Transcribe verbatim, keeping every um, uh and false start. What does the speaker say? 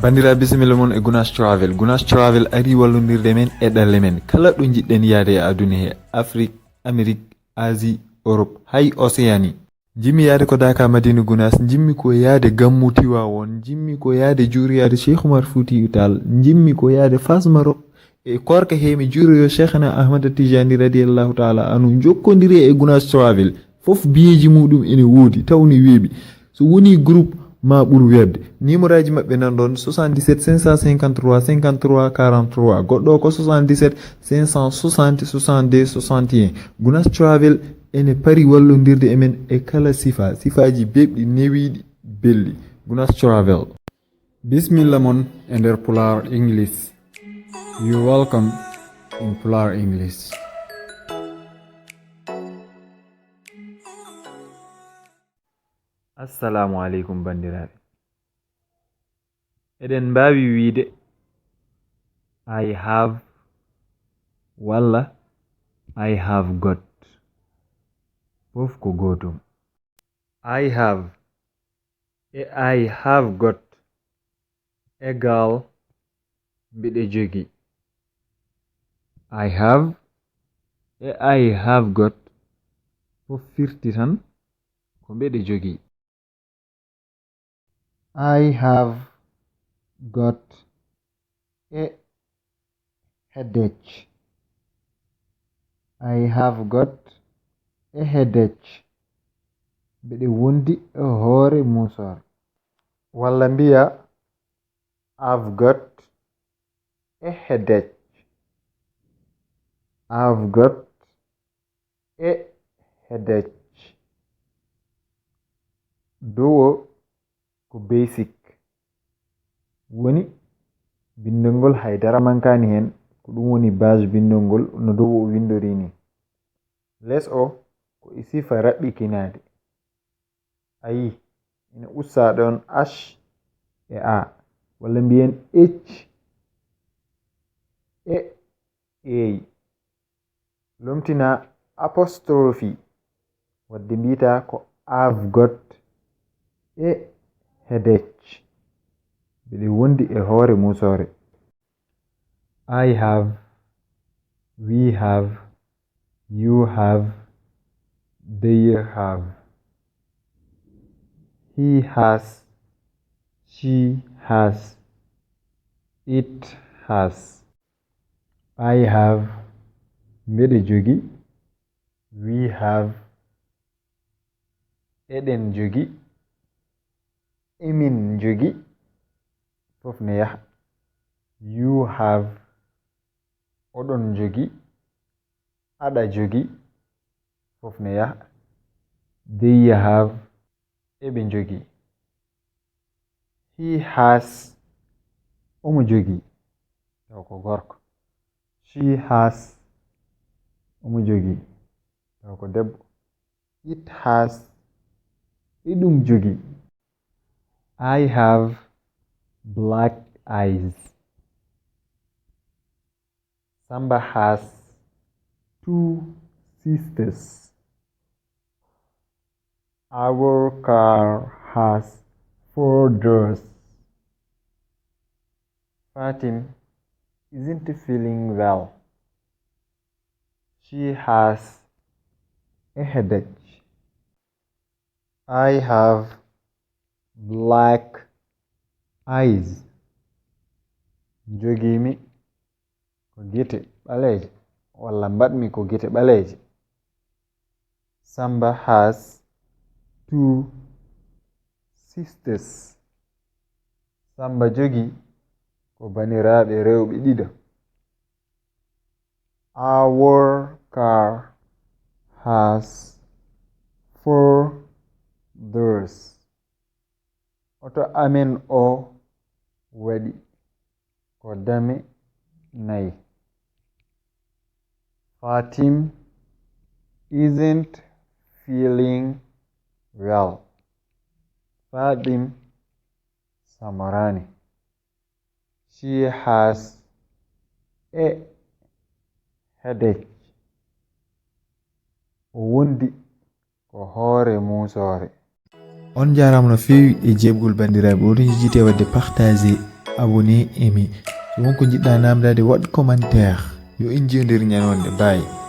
Bandira, bisimilla mon e Gunas Travel. Gunas Travel ari wallondirde men e ɗalle men. Kala ɗo njiɗɗen yaade e aduna he, Afrique, Amérique, Asie, Europe, hay Océanie. Njimmi yaade ko Daaka Madina Gunas, njimmi ko yaade Gammu Tiwaawoon, njimmi ko yaade juuroyaade Cheikh Oumar Foutiyou Tall, njimmi ko yaade Fass Maroc. E koorka he mi juuroyo Cheikhna Ahmad Tijani radiyallahu ta'ala anhu, njokkondire e Gunas Travel. Fof biyeeji muɗum ene woodi, taw ne weeɓi. So woni groupe ma ɓur weeɓde. Numéro aji maɓɓe nan ɗon, soixante-dix-sept cinq cent cinquante-trois cinquante-trois quarante-trois. Goɗɗo o ko soixante-dix-sept cinq cent soixante soixante-deux soixante et un. Gunas Travel ene pari wallondirde e men e kala sifa, sifaaji beeɓɗi, newiiɗi, belɗi. Gunas Travel. Bismilla mon e nder Pulaar English. You welcome in Pulaar English. Assalamu alaikum, bandiraɓe. Eɗen mbaawi wiyde I have walla I have got. Fof ko gootum. I have e I have got egal mbiɗe jogi. I have e I have got fof firti tan ko mbeɗe jogi. I have got a headache. I have got a headache. Mbeɗe wondi e hoore muusoore. Walla mbiya, I've got a headache. I've got a headache. Dow o ko basic. Woni binndol ngol hay dara mankaani heen, ko ɗum woni base binndol ngol no dow o winndori ni. Les o ko e sifa raɓɓikinaade. A yii, ina usta ɗoon H e A, walla mbiyen H e A. Lomtina apostrophe, wadde mbiyta ko I've got a headache. Mbeɗe wondi e hoore muusoore. I have, we have, you have, they have. He has, she has, it has. I have, mbeɗe jogi. We have, eɗen jogi. Emin jogi, fof ne yaha. You have, oɗon jogi. Aɗa jogi, fof ne yaha. They have, eɓe njogi. He has, omo jogi, taw ko gorko. She has, omo jogi, taw ko debbo. It has, eɗum jogi. I have black eyes. Samba has two sisters. Our car has four doors. Fatim isn't feeling well. She has a headache. I have black eyes. Njogiimi ko gite ɓaleeje, walla mbaɗmi ko gite ɓaleeje. Samba has two sisters. Samba jogi ko baniraaɓe rewɓe ɗiɗo. Our car has four doors. Oto amen o waɗi ko dame nayi. Fatim isn't feeling well. Fatim samoraani. She has a headache. O wondi ko hoore muusoore. On njaaraama no feewi e jeeɓgol, banndiraaɓe. Oɗon njejjiti e waɗde partager, abonné, aimé. So won ko njiɗɗa namdade, waɗ commentaire. Yo en njiyodir ñande, bye.